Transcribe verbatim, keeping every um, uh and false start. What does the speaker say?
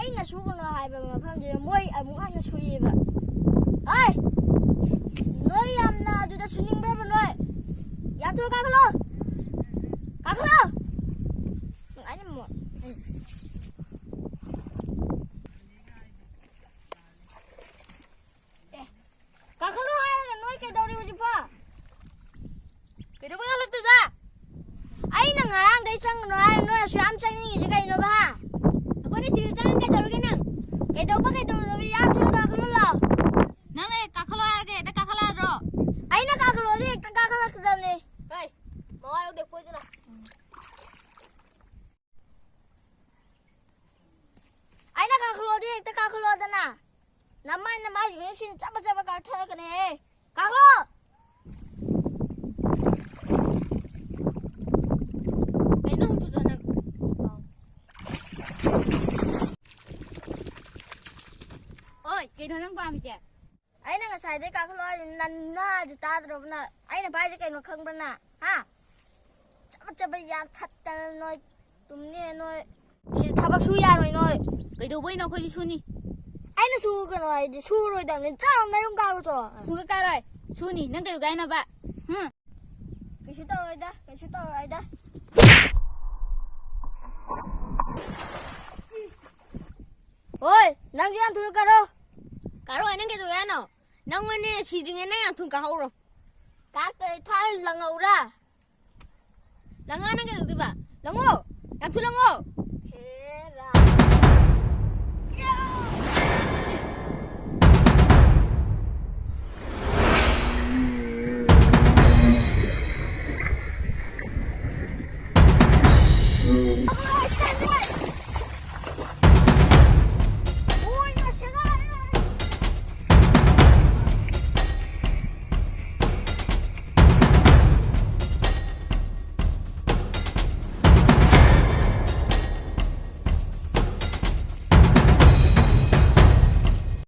ꯑꯩꯅ ꯁꯨꯒꯅꯨ ꯍꯥꯏꯕ ꯃꯐꯝꯗꯨꯗ ꯃꯣꯏ ꯑꯃꯨꯛ ꯍꯟꯅ ꯁꯨꯏꯌꯦꯕ꯫ ꯍꯥꯏ! ꯅꯣꯏ ꯌꯥꯝꯅ ꯑꯗꯨꯗ ꯁꯨꯅꯤꯡꯕ꯭ꯔꯕ ꯅꯣꯏ? ꯌꯥꯝ ꯊꯨꯅ ꯀꯥꯈꯠꯂꯣ! ꯀꯥꯈꯠꯂꯣ! ꯅꯨꯡꯉꯥꯏꯅꯤ ꯃꯣꯏ꯫ ꯑꯦ, ꯀꯥꯈꯠꯂꯣ ꯍꯥꯏꯔꯒ ꯅꯣꯏ ꯀꯩꯗꯧꯔꯤ ꯍꯧꯖꯤꯛꯐꯥꯎ? ꯀꯩꯗꯧꯕꯩ ꯀꯥꯈꯠꯂꯛꯇꯣꯏꯕ? ꯑꯩꯅ ꯉꯔꯥꯡꯗꯩ ꯆꯪꯒꯅꯣ ꯍꯥꯏꯔ ꯅꯣꯏ ꯑꯁꯨꯛ ꯌꯥꯝ ꯆꯪꯅꯤꯡꯉꯤꯁꯦ ꯀꯩꯅꯣꯕ, ꯍꯥ? ꯑꯩꯈꯣꯏꯅ ꯁꯤꯗ ꯆꯪꯉ ꯀꯩꯗꯧꯔꯒꯦ ꯅꯪ? ꯀꯩꯗꯧꯕ ꯀꯩꯗꯧꯗꯕ ꯌꯥꯝ ꯊꯨꯅ ꯀꯥꯈꯠꯂꯨ ꯂꯥꯎ꯫ ꯅꯪꯅ ꯍꯦꯛ ꯀꯥꯈꯠꯂꯣ ꯍꯥꯏꯔꯒ ꯍꯦꯛꯇ ꯀꯥꯈꯠꯂꯛꯑꯗ꯭ꯔꯣ? ꯑꯩꯅ ꯀꯥꯈꯠꯂꯣꯗꯤ ꯍꯦꯛꯇ ꯀꯥꯈꯠꯂꯛꯀꯗꯕꯅꯦ꯫ ꯍꯣꯏ, ꯃꯋꯥ ꯂꯧꯗꯦ, ꯐꯣꯏꯗꯅ꯫ ꯑꯩꯅ ꯀꯥꯈꯠꯂꯣꯗꯤ ꯍꯦꯛꯇ ꯀꯥꯈꯠꯂꯣꯗꯅ꯫ ꯅꯃꯥꯏ ꯅꯃꯥꯏꯁꯤꯡꯅ ꯁꯤꯅ ꯆꯕ ꯆꯕ ꯀꯥꯊꯔꯛꯀꯅꯤꯍꯦ꯫ ꯀꯥꯈꯠꯂꯣ! ꯀꯩꯅꯣ ꯍꯧꯖꯤꯛꯇꯣ ꯅꯪ? ꯑꯣꯏ, ꯀꯩꯅꯣ ꯅꯪ ꯄꯥꯝꯃꯤꯁꯦ? ꯑꯩꯅ ꯉꯁꯥꯏꯗꯩ ꯀꯥꯈꯠꯂꯣ ꯍꯥꯏꯁꯦ, ꯅꯟꯅ ꯍꯥꯏꯗꯨ ꯇꯥꯗ꯭ꯔꯕ ꯅꯪ? ꯑꯩꯅ ꯄꯥꯏꯁꯦ ꯀꯩꯅꯣ ꯈꯪꯕ꯭ꯔ ꯅꯪ? ꯍꯥ? ꯆꯕ ꯆꯕ ꯌꯥꯟꯊꯠꯇꯅ ꯅꯣꯏ ꯇꯨꯝꯅꯤ ꯅꯣꯏ꯫ ꯁꯤꯗ ꯊꯕꯛ ꯁꯨ ꯌꯥꯔꯣꯏ ꯅꯣꯏ꯫ ꯀꯩꯗꯧꯕꯩꯅꯣ ꯑꯩꯈꯣꯏꯗꯤ ꯁꯨꯅꯤ? ꯑꯩꯅ ꯁꯨꯒꯅꯣ ꯍꯥꯏꯗꯤ ꯁꯨꯔꯣꯏꯗꯕꯅꯤ꯫ ꯆꯥꯎ ꯅꯌꯨꯝ ꯀꯥꯔꯨꯆꯣ꯫ ꯁꯨꯡꯀꯥ ꯀꯥꯔꯣꯏ꯫ ꯁꯨꯅꯤ꯫ ꯅꯪ ꯀꯩꯗꯧꯒꯦ ꯍꯥꯏꯅꯣꯕ? ꯍꯨꯝ? ꯀꯩꯁꯨ ꯇꯧꯔꯣꯏꯗ, ꯀꯩꯁꯨ ꯇꯧꯔꯣꯏꯗ꯫ ꯍꯣꯏ, ꯅꯪꯁꯨ ꯌꯥꯝ ꯊꯨꯅ ꯀꯥꯔꯣ꯫ ꯀꯥꯔꯣꯏ, ꯅꯪ ꯀꯩꯗꯧꯒꯦ ꯍꯥꯏꯅꯣ? ꯅꯪ ꯑꯣꯏꯅ ꯁꯤꯗ꯭ꯔꯤꯉꯩ ꯅꯪ ꯌꯥꯝ ꯊꯨꯅ ꯀꯥꯍꯧꯔꯣ꯫ ꯀꯥꯔꯛꯇ꯭ꯔꯗꯤ ꯊꯥꯡ ꯂꯪꯍꯧꯔꯥ? ꯂꯪꯉ ꯅꯪ ꯀꯩꯗꯧꯗꯣꯏꯕ? ꯂꯪꯉꯣ! ꯌꯥꯝ ꯊꯨꯅ ꯂꯪꯉꯣ! ꯍꯦꯔꯥ!